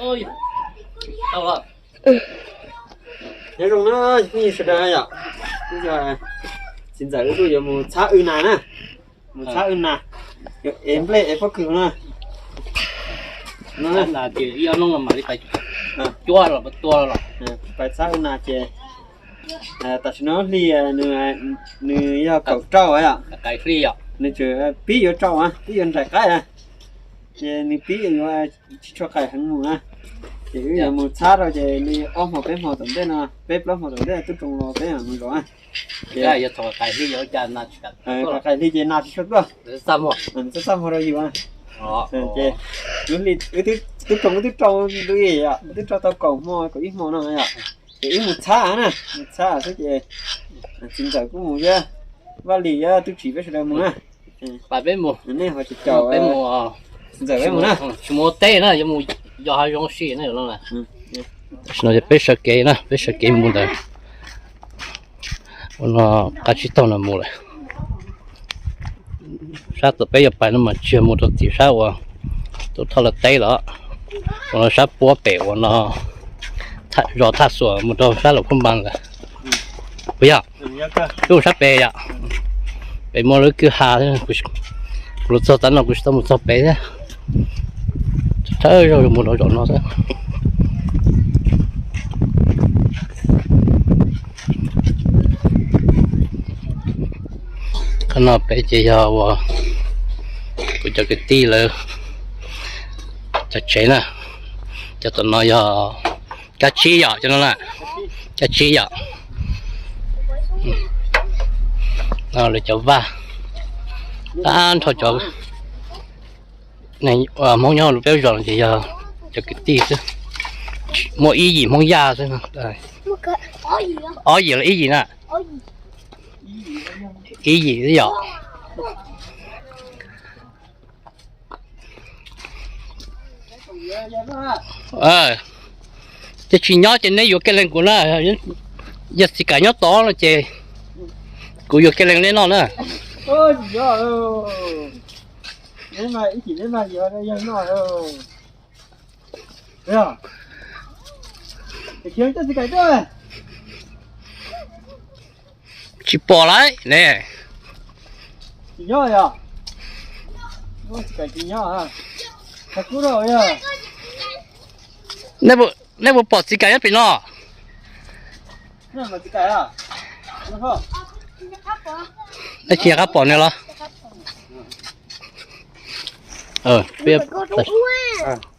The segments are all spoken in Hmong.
Nyob zoo na phooj ywg sawv daws yom, wb yog txiv ntxawm wb tuaj yuav mus txhab wb nas na, mus txhab wb nas, ev nplej ev pob kws na. Pais txhab wb nas ces tam sim no hli nws yog kaum rau yom, nws tseem pib yuav rau, pib yuav nraim qaib, ces nws pib yuav tsis tshua qaim heev mus na. Ces wb yuav mus txhab rau ces li ob hmo peb hmo tom ntej no, peb plaub hmo tom ntej tub roo los peb mus zov. Qaim hli ces nas tsis tshua tuaj, txaj muag rau yus. Ces tub roo wb twb rau ntu, twb rau tau kaum hmo kaum ib hmo no yom, ces wb mus txhab na, mus txhab xwb ces txiv ntxawm kuj mus thiab, Vaj Lis thiab Tub Tsim peb sawv daws mus na. Nej ho tsis caum txiv ntxawm peb mus na. Tsis mus ua teb na, yuav mus yos hav zoov si na. Tam sim no peb sawv kev na, peb sawv kev mus ntawd. Ua no qab tsib taug no mus lawm. Sab tom peb yuav pais no mas tsis yog mus rau tim sab uas tus thoj lawv teb los, ua no sab puab pem uas no zos Thaj Xuam mus rau sab Laus Khub Npas lawm. Puas yog? Wb mus sab pem yom. Pem muaj lub kwj ha, kuv los txog tav no kuv tsis tau mus txog pem thiab. Thawj zaug mus rau zos no xwb. Qhov no pem ces yog uas kuv cov kwv tij lawv cov tsev na, cov tom no yog kab tsib yom, cov no na, kab tsib yom. No lawv cov vaj, tag nrho cov Hmoob nyob lub peb zos no ces yog cov kwv tij xwb, muaj ib yim Hmoob Yaj xwb. Ob yim los ib yim na, ib yim xwb yom. Ces tsis nyob ces neb yuav kiag leej kuv na, yog txiv Kaim nyob tod no ces kuv yuav kiag leej neb noj na. Tsis pom lawm ne. Nej puas pom txiv Kaim nyob pem no? Nej tsis nco qab pom nws los?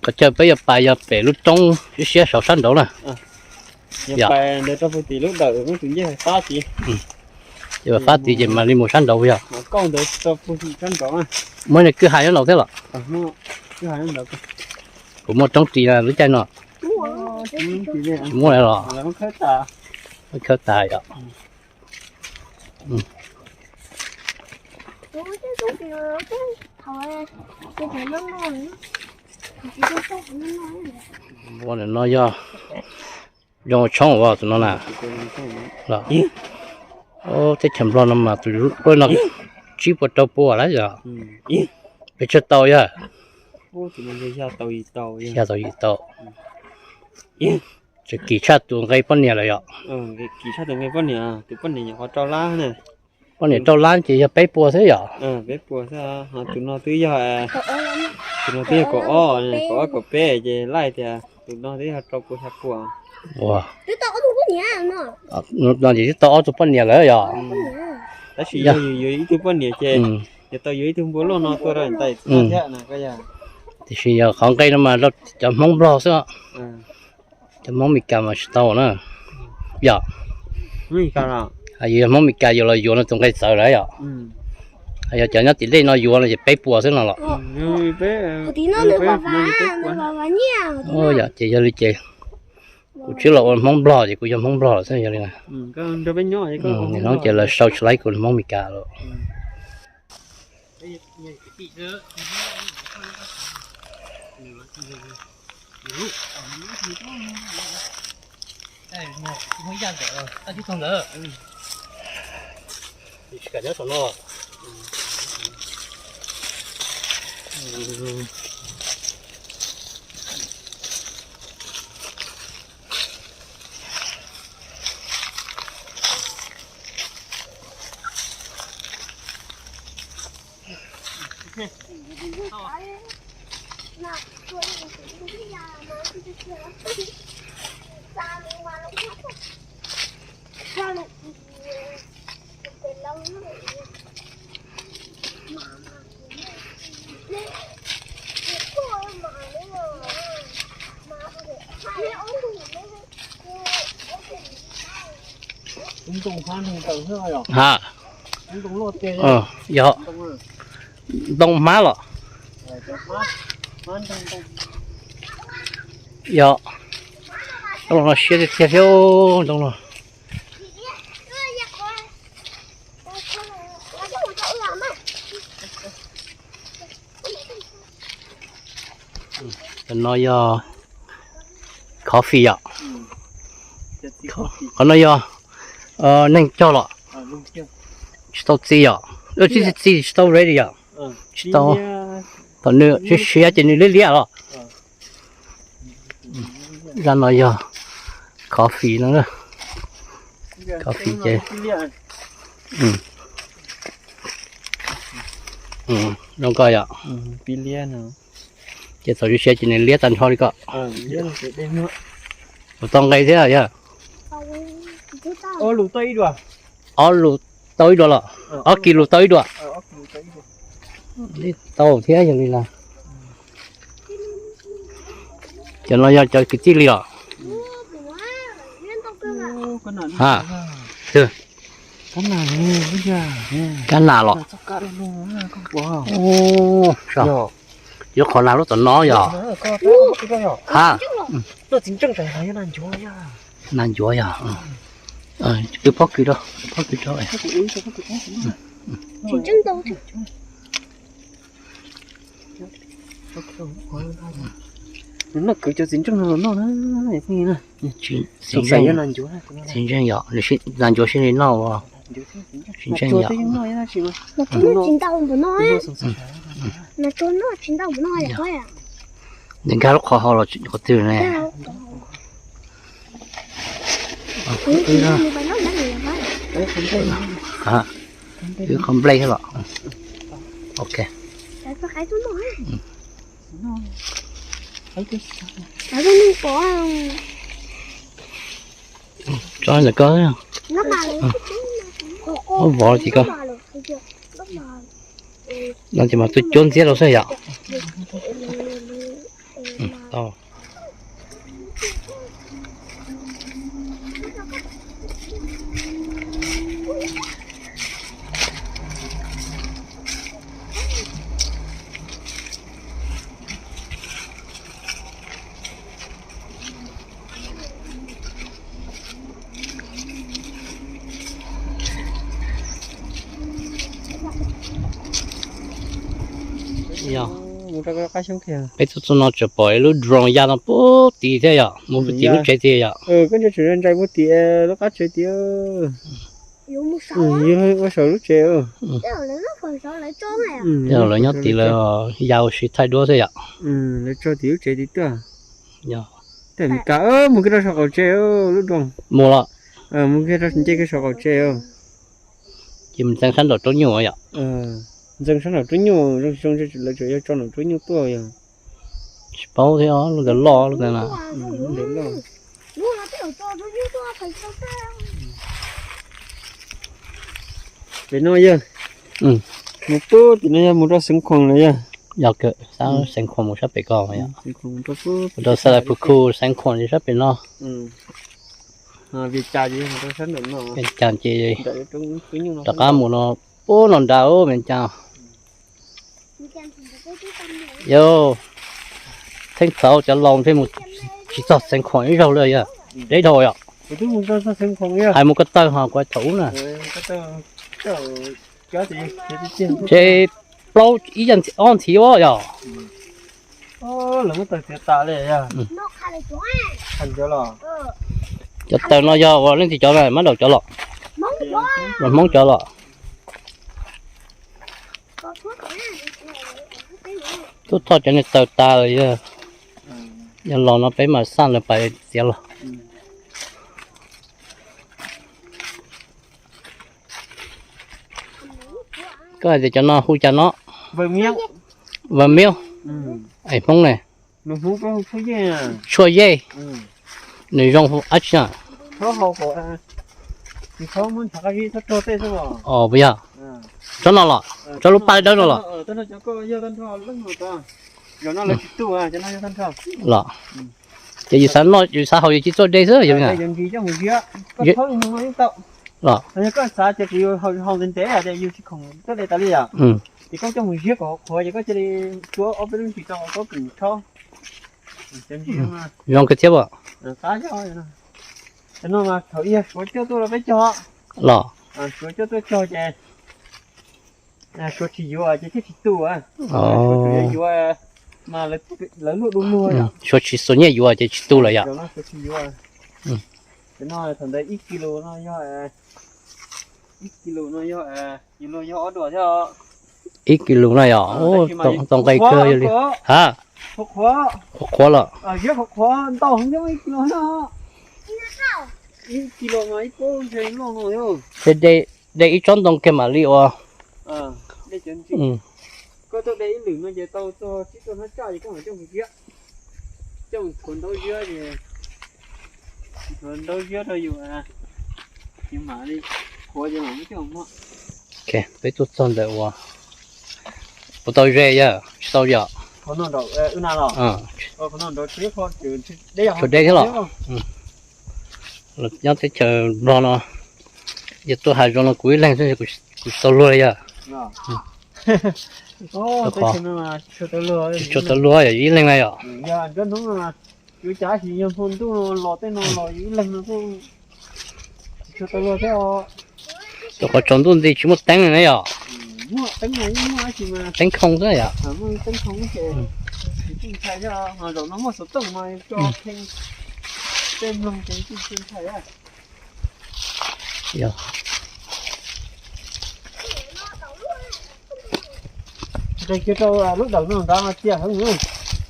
Qhov chaw peb yuav pais yog pem lub roob siab siab saum sab nraud na. Ces fab tid ces mam li mus sab nraud yog. Muaj kwj ha nyob nraud thiab los? Kuv muaj roob ris lub caij no. Tsis muaj los? Khawb tas yom. Ua no yog zoo tshoob ua tus no na. Teb chaws Nplog no mas tus no tsib puas rau puas lawm yom. Pes tsawg tau yog? Xya tau yim tau. Tseem kim tshaj tus nqe poj niam lawm yom. Poj niam rau lab ces yog peb puas xwb yom. Tus no twb yog, tus no twb yog kaum ob, kaum ob kaum peb ces laij tias tus no twb yog rau puas xya puas. Ua, no ces twb tau ob tug poj niam lawm yom. Tab sis yog yuav ib tug poj niam ces yog tau yuav ib tug npua luaj no tuaj rau ntais thiab na. Tiam sis yog qhov nqe no mas cov Hmoob Nplog xwb, cov Hmoob Meskas mas tsis tau na. Yog, yog Hmoob Meskas yuav los yuav no tus nqe txawv lawm yom. Yog cov nyob tim dej no yuav no ces peb puas xwb no los. Yog ces yog li ces kuv tsis los ua Hmoob Nplog ces kuv yog Hmoob Nplog lawm xwb yog li. Hnub ces lawv sau tsis laib kuv Hmoob Meskas lawm. Ha, yog ntoo hmab los? Yog, ntoo no siab tiag tiag thiab ntoo no. Cov no yog coffee yom. Qhov no yog neeg cog los? Tsis tau txi yom. Tsis txi, tsis tau ready yom. Tsis tau. Thaum nws siav siav ces nws liab liab los. Zaj no yog coffee no. Coffee ces zoo ko yom. Ces thaum siav siav ces nws liab tag nrho li ko. Ua tau nqe thiab yog? Ob lus tau ib dua los? Ob kis lus tau ib dua. Tau thiab yog li na. Cov no yog cov kwv tij li los? Ha, kab nas los? Yuav qhov nas lub tom no yog? Ha, nas ncuav yog? Twb pob kws rau, pob kws rau. Noj kwv cov txiv ntseej no los noj na. Txiv ntseej yog, nas ncuav sib li noj. Txiv ntseej yog, nkag lub qhov hau los qhov twg ne? Wb qhov nplej thiab los? Ok. Tso ntawm ko, vov li ko. No ces mas tus cuab ntxiab rau xwb yom. Peb tuaj txog no tseem pom ib lub drone ya no puag tid thiab yom, mus puag tim lub tsev tiag yom. Ntshai puag tim lub qab tsev tiag. Ua saum lub tsev. Lawv nyob tid lawv ya ua si thaij duab xwb yom. Lawv tso tim lub tsev tid tuaj. Tej Meskas mus kiag rau saum qaum tsev lub drone. Mus los? Mus kiag rau nce kiag saum qaum tsev. Ces mus ntxeev sab nraum roob nyuj yom. Ntxeev sab nraum roob nyuj zoo zoo, lawv tseem yuav tso nraum roob nyuj tuaj yog. Tsis paub thiab, lub ntawd loj lub ntawd na. Pem no yog, mus pub tim no yog mus rau Xeev Khuam los yog? Yog kawg, sab Xeev Khuam mus sab pem ko. Mus rau Xalavkhukhu, Xeev Khuam sab pem no. Vias Cas ces rov qab mus no, pub no nrad Vias Cas. Yog, theej txauv cov laus thiaj mus tsis txog Xeev Khuam ib zaug li yog, deb dhau yom. Hais mus ko taw ho kuv thaum ub na. Ntshe plaub ib ob ntxiv ua yog. Cov taws no yog ua leej twg cov na, mab daum cov los? Los Hmoob cov los? Tub Thoj cov niag taws tas lawm yog. Yog los no peb mam xaj lawv pais txiav los. Koj hais tias cov no hu cas no? Vam Miub. Es Hmoob ne? Tshuaj yej. Nws zoo dab tsi na? Puas yog? Tsob no los? Tsob lub paj dawb no los? Los ces yus xav noj yus xav haus yus cia txuaj de xwb yog li na? Los? Zoo kawg thiab as. Los? Suav tsis yuav ces thiaj tsis tu. Suav tsis xuas nyiaj yuav ces tsis tu lawm yom? Thaum ntawd ib kis lus no yog, ib kis lus no yog, yog ob duas thiab. Ib kis lus no yom? Tau nqe kawg li. Ha, qhuav qhuav los? Ib kis lus mas ib pob ntshe loj no. Ces de ib tsob ntoo kiag mam li ua. Koj tuaj de ib lwm no ces tau txog tsib rau hnab tsaj ces koj mam coj mus ziab, coj mus thuav ntaub ziab ces, thuav ntaub ziab rau yus, yus mam li qhuav ces mam muab coj mus muag. Peb tuaj txog ntawm uas puas tau ze yog tsis tau yom? Tshuav deb thiab los? Nyob teb chaws Nplog no, yog tuaj hav zoov no kuv ib leeg xwb, kuv tsis tau luag li yog. Tsis tshua tau luag yog ib leeg na yom? Rau qhov tsaus ntuj nti tsis muaj teeb li na yom? Teeb khooj xwb yom?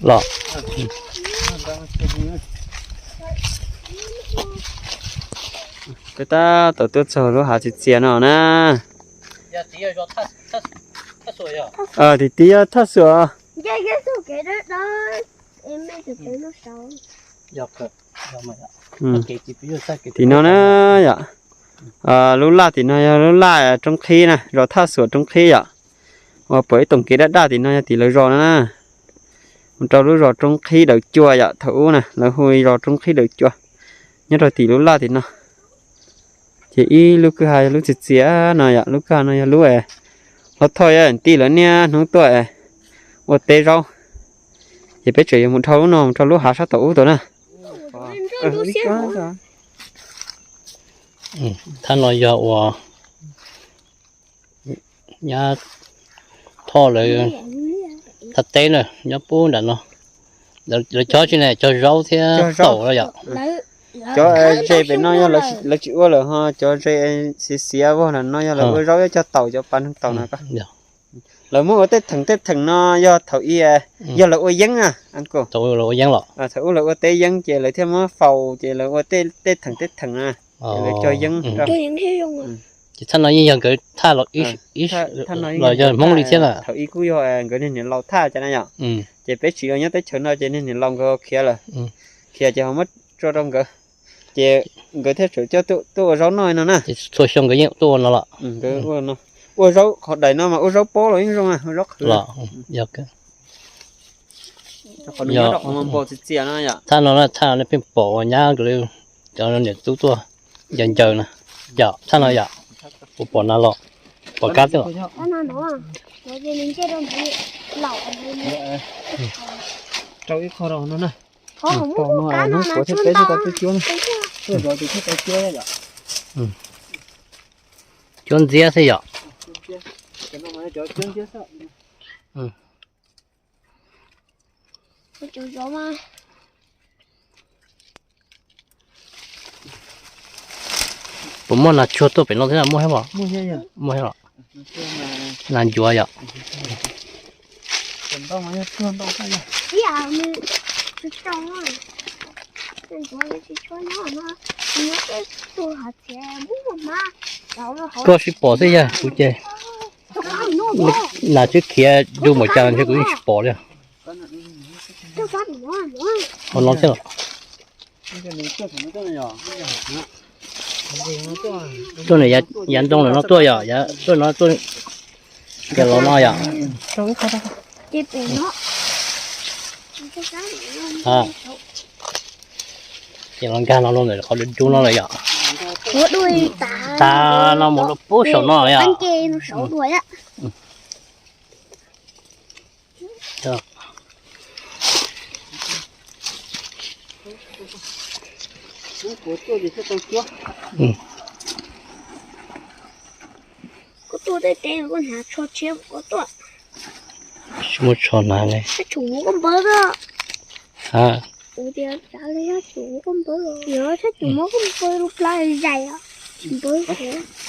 Los, peb tab tom tuaj txog lub hav txias txias no na. Tim tid yog thaj xuam. Tim no na yom. Lub laj tim no yog lub laj Roob Qhib na, zos Thaj Xuam Roob Qhib yom. Uas pom ib toom kev daj daj tim no yog tim lawv zos no na. Mus rau lub zos Roob Qhib Dawm Cua yom, thaum ub na lawv hu zos Roob Qhib Dawm Cua. Nyob rau tim lub laj tim no. Ces ib lub kwj ha yog lub txias txias no yom, lub kwj ha no yog lub hlob thoj yog ti lawv niaj hnub tuaj ua teb zaub. Ces peb tseem yuav mus dhau lub no mus rau lub hav sab tom ub tau na. Thaj no yog uas nyab Thoj lawv thaj teb na, nyob pub nram no. Lawv cog tsi ne, cog zaub thiab taum los yom? Cov ze pem no yog lawv tsis ua lawm ho cov ze xiav xiav vog no yog lawv ua zaub cog taum, cov pas neeg taum na. Lawv muab ua tej theem tej theem no yog thaum ub, yog lawv ua yeeb na. Thaum ub lawv ua teb yeeb ces lawv thiaj muab faus ces lawv ua tej theem tej theem na, ces lawv cog yeeb. Ces thaj no yeej yog nkawd thaj los, los yog Hmoob li thiab na? Thaum ub kuj yog nkawd niag niam laus thaj cas na yom. Ces peb tsis los nyob teb chaws no ces niag niam laus nkawd khiav lawm, khiav ces ho muab tso rau nkawd, ces nkawd thiaj tseem coj tuaj ua zaub noj no na. Txhua xyoo nkawd yeej tuaj ua no los? Ua zaub qhov daim no mas ua zaub pob los yeej zoo na, ua zaub qhwv. Thaj no, thaj no nej pheej pom uas nyab nkawd cov niam tub tuaj ncaws ncaws na, yom, thaj no yom, kuv pom na los, pom kab twb los. Rau ib qho rau no na, rau no thiaj peb thiaj tau cuab cuab na, tuaj zov ces thiaj tau cuab yom. Cuab ntxiab xwb yom. Puas muaj nas tsuag tuaj pem no thiab, muaj thiab os? Muaj thiab los? Nas ncuav yom. Koj sib pom xwb yog kuv ces nas twb khiav du npaum cas ntshe kuv yeej tsis pom li. Hauv no thiab los? Tuaj no yav ntoo lawm no tuaj yom, yav tuaj no tuaj, ces los no yom. Ces los nkag no los ntawm qhov dub dub no lawm yom. Tag no mus rau pub saum no yom. Tsis muaj tsho hnav li.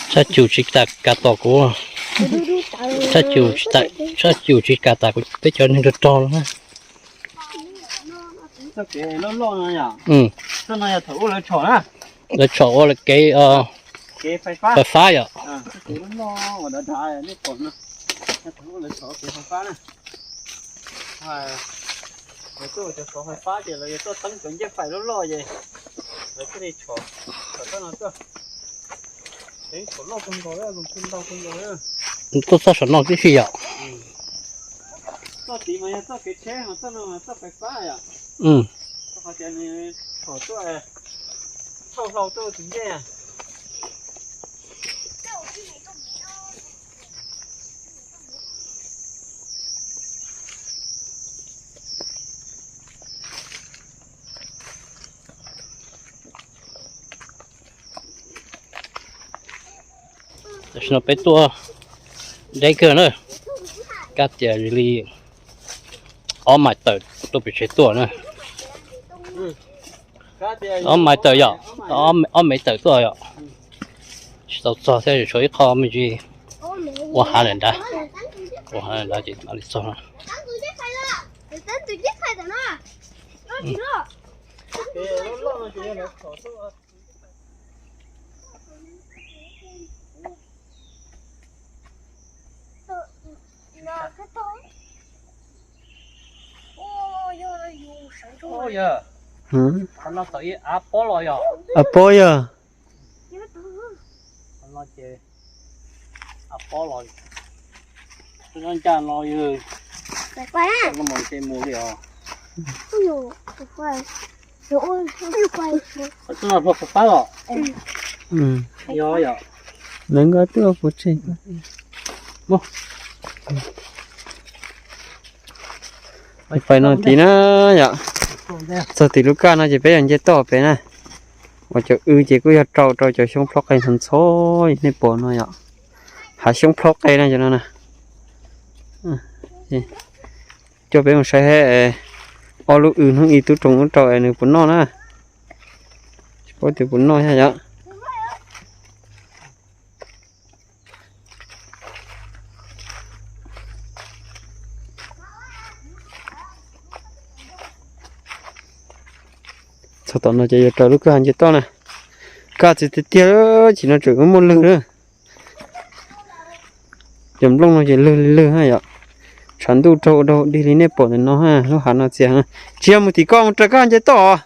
Txhaj cum tsis kam tom kuv, txhaj cum tsis kam, txhaj cum tsis kam tom kuv peb cov neeg rog rog no na. Lawv tshom ua lawv kev fais fab yom. Lawv tuaj cov xov fais fab ces lawv yuav tuaj teeb cov ncej fais loj loj ces lawv thiaj li tshom, tshom txoj no tuaj. Teeb tshom loj kawg nkaus, lus tshaj ntau kawg nkaus. Tuaj txoj saum no tib si yom. Txoj tid mas yog txoj kev tsheb, mas txoj no mas txoj fais fab yom. Rau qhov tias nws tshom tuaj, thauj hlau tuaj tus ncej. Tam sim no peb tuaj deb kawg na, kab tias li ob mais tawm tuaj pem tsev tuaj na. Ob mais tawm yom, ob mev tawm tuaj yom. Tsis tau txog thiab, tshuav ib qho me ntsis ua hav lawm nrad, ua hav lawm nrad ces mam li txog. Av pob yog. Av pob yog. Av pob los. Ncaj no yog. Mus li os. Tus no hluas fab os. Yog yom. Lawv nkawd twb ua puas tseg. Fais no tid na yom. Txog tim lub kaj no ces peb yog nce toj pem na. Uas cov w ces kuj yog rau rau cov xyoob plhob qe ntxhov ntxhov nej pom no yom. Hav xyoob plhob qe no cov no na. Coj peb mus saib ob lub w hnub ib tub roos ub rau es nws puas noj na. Tsis paub tias puas noj thiab yom. Txog tom no ces yuav raws lub kwj ha nce toj na. Kaj txias tiag tiag, chim no tseem muaj lwg na. Cov nplooj no ces lwg li lwg na yom. Tshav ntuj raug ua rau dig li nej pom ntawm no, lub hav no txias. Tsis yog mus tim koj mus raws kwj ha nce toj os.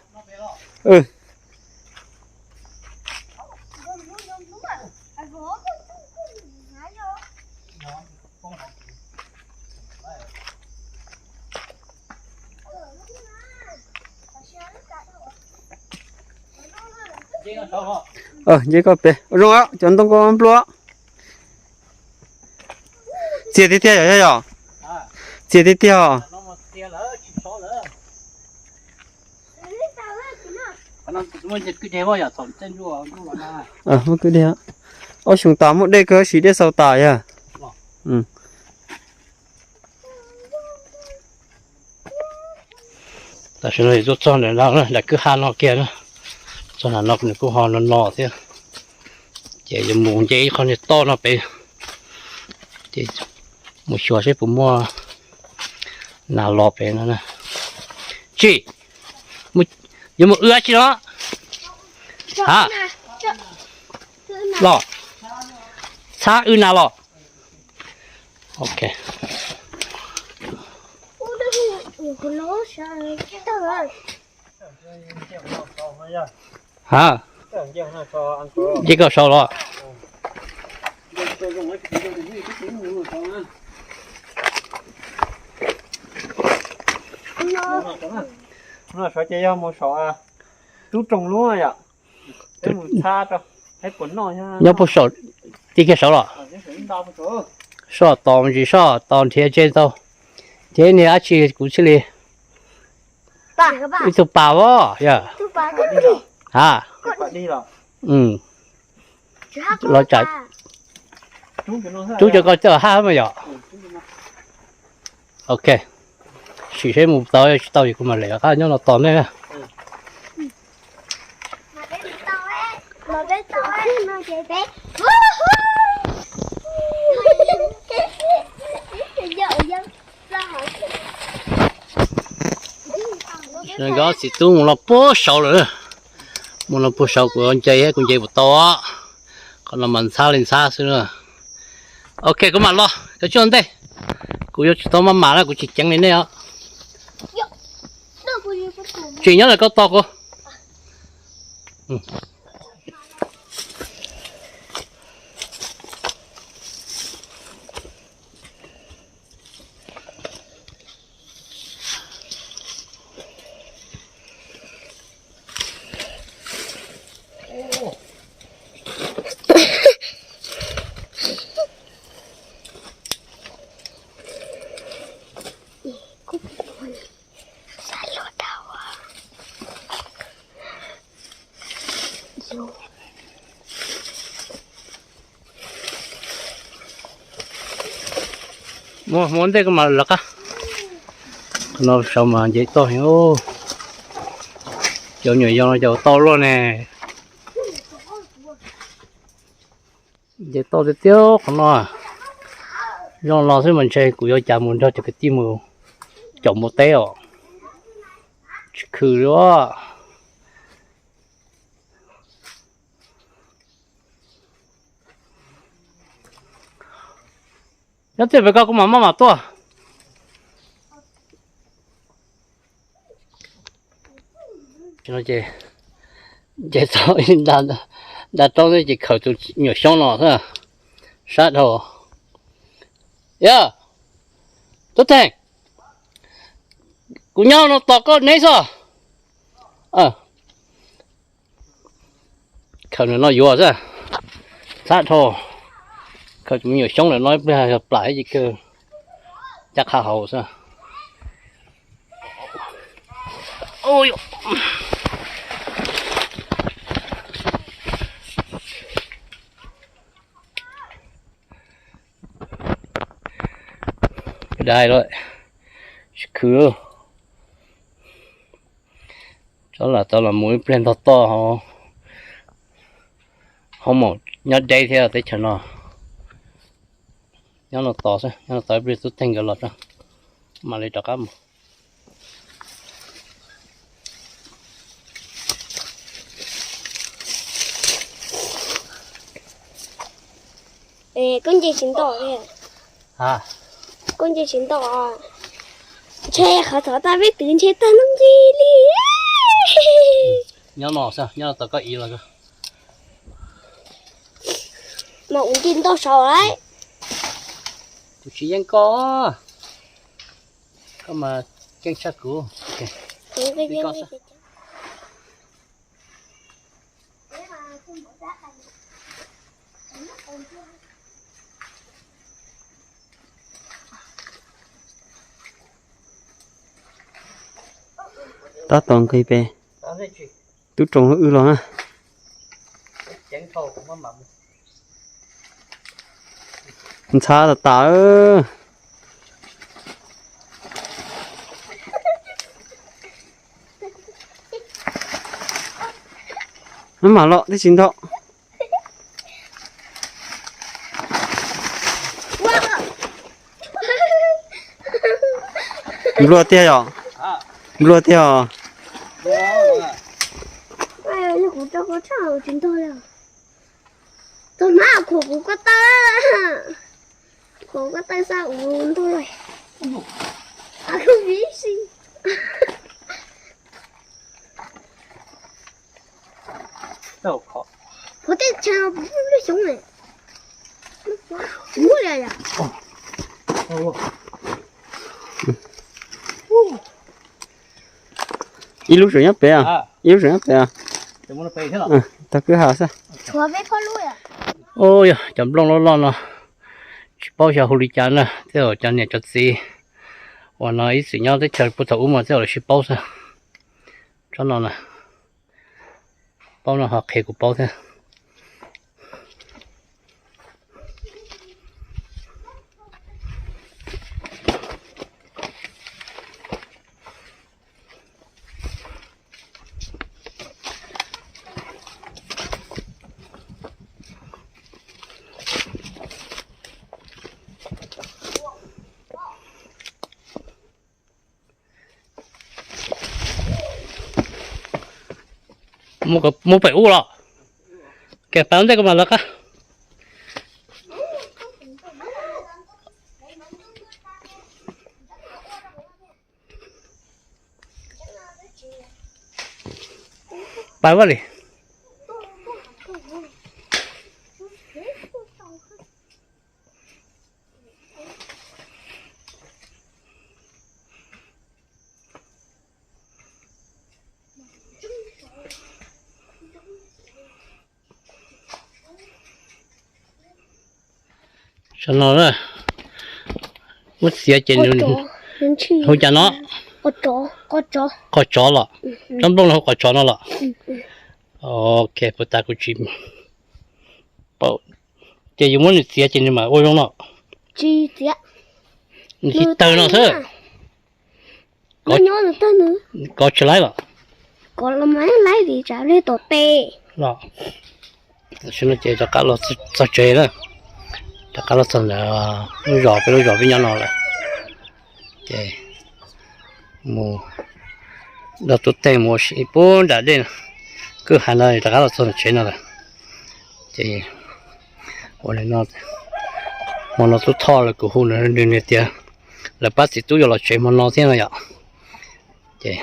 Nce koj pem zoo, cov ntoo koj nplua. Txias tiag tiag yom, yog yom? Txias tiag tiag. Muaj kwj dej, ob xyoo tas muaj dej kawg, siv dej xaus tas yog. Tam sim no tuaj txog nram kwj ha no kiag na, txog nram no nws kuj ho no no thiab, ces yuav mus nce ib qho niag toj no pem, ces mus xyuas seb puas muaj nas los pem no. Tsis, yuav mus w dab tsi no? Ha, los, txhab w nas los. Ok. Ha, nce koj saud los? Saud ces yog mus saum tub roog lub yom. Nyob puag saum, tib kiag saud los? Soj tos ntsis, soj tos nrhiav tseg tau, nrhiav niag dab tsi kuv thiaj li. Ib tug pas os yog? Ha, los tsam rub cov ko coj hab mas yom. Ok, sim seb mus tau tsis tau es kuv mam lem qab nyob no tos nej. Nkawd txiv tub mus no puag saud lawm, mus no puag saud kuv nce, kuv nce puas tau. Qhov no mas ntxhab li ntxhab xwb na. Ok, kuv mam los, koj tsuj ntej, kuv yuav tsis tau maj mam na, kuv tsis ceev li nej os. Tsis nyob lawm koj tos kuv. Mus ua ntej kuv mam lawv qab. Qhov no saud mas nce toj heev. Cov nyuam yaus no cas tau luaj ne. Nce toj tiag tiag qhov no. Zoo los xwb mas ntshe kuv yuav cas mus nrog cov kwv tij mus caum npua teb os. Tsis khw li. Nyob twj ywm pem ko kuv mam maj mam tuaj. Ces nce txog nta roob xwb ces khaws tus nyuam xyoob no xwb, sab dhau. Yog, Tub Theej, kuv nyob no tos koj neb xwb. Khaws nws no yuav xwb, sab dhau. Khaws tus me nyuam xyoob ntawm no ib pliag yog plam ib ce kawg, caj qha hauv xwb. Dai lawm, tsis khw. Tso lam tau los mus ib pliag ntog toj, ho mus nyob deb thiab teb chaws no. Nyob no tos xwb, nyob no tos ib pliag Tub Theej nkawd los tso, mam li rov qab mus. Koj nce tsis nto, koj nce tsis nto, ntshe qhov tod tag peb twv ntshe tag ntoo nce li. Nyob no xwb, nyob no tos koj ib los. Mas kuv nce ntau saud lawm. Kuv tsis yeej koj, koj mas keej tshaj kuv. Tab tom nqis pem tub roog wb los na. Ntxhab tas tas. Maj mam los tib si ntog. Nplua tiag yom? Nplua tiag os. Tus hmab khuam kuv ko taw, khuam ko taw xa ua ntug lawm. Pov tej chaw no puv lub xyoob ne. Ua li yom. Ib lub tseem nyob pem, ib lub tseem nyob pem. Tag kwj ha xwb. Ua yog cov nplooj loj loj no tsis paub xyov hu li cas na, tej zaum cov niam cov txiv uas no ib txwm nyob teb chaws puag thaum ub mas tej zaum lawv sib paub xwb. Tsob no na, paub no ho qhia kuv paub thiab. Mus pem ub los, kev pab ntej kuv mam lawv qab. Pab vaj li. Saum no muab txiav ces nws hu cas no? Qos tsov los? Tsob nplooj no hu qos tsov no los? Ok, puas tas kuv tsis paub. Ces yus muab nws txiav ces nws mam ua zoo no. Nws tsis tawg no xwb. Kov tsis laib los? Tam sim no ces rov qab los txog tsev na, rov qab los txog ntawm lub zos, peb lub zos peb nyob no lawm. Ces mus nrog tub Teej mus ua si puag nram dej, kwj ha no rov qab los txog tsev no lawm. Ces ua li no, hmo no tub Thoj los kuv hu nws tias lawv pab txiv tub yuav los tsev hmo no thiab no yom. Ces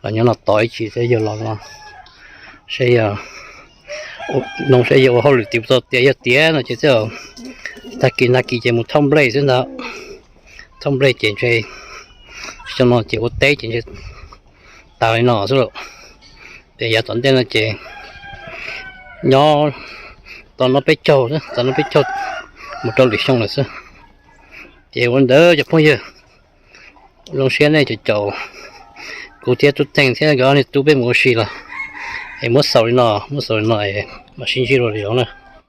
los nyob no tos ib chim thiab yawg los no, saib yawg, no saib yawg ua hauj lwm tiav txog tiav, yog tiav no ces tag kis tag kis ces mus thauj nplej xwb ntag. Thauj nplej ces ntshe xyoo no ces ua teb ces ntshe tas li no xwb lauj. Ces yav tom ntej no ces nyob tos no peb caug, tos no peb caug mus rau lwm xyoo lawm xwb. Ces ua ntawd cov phooj ywg, zoo siab nej caum kuv thiab tub Teej thiab nkawd ob niag tub peb mus ua si los, es muab xaus li no, muab xaus li no, mam sib ntsib dua lwm zaus na.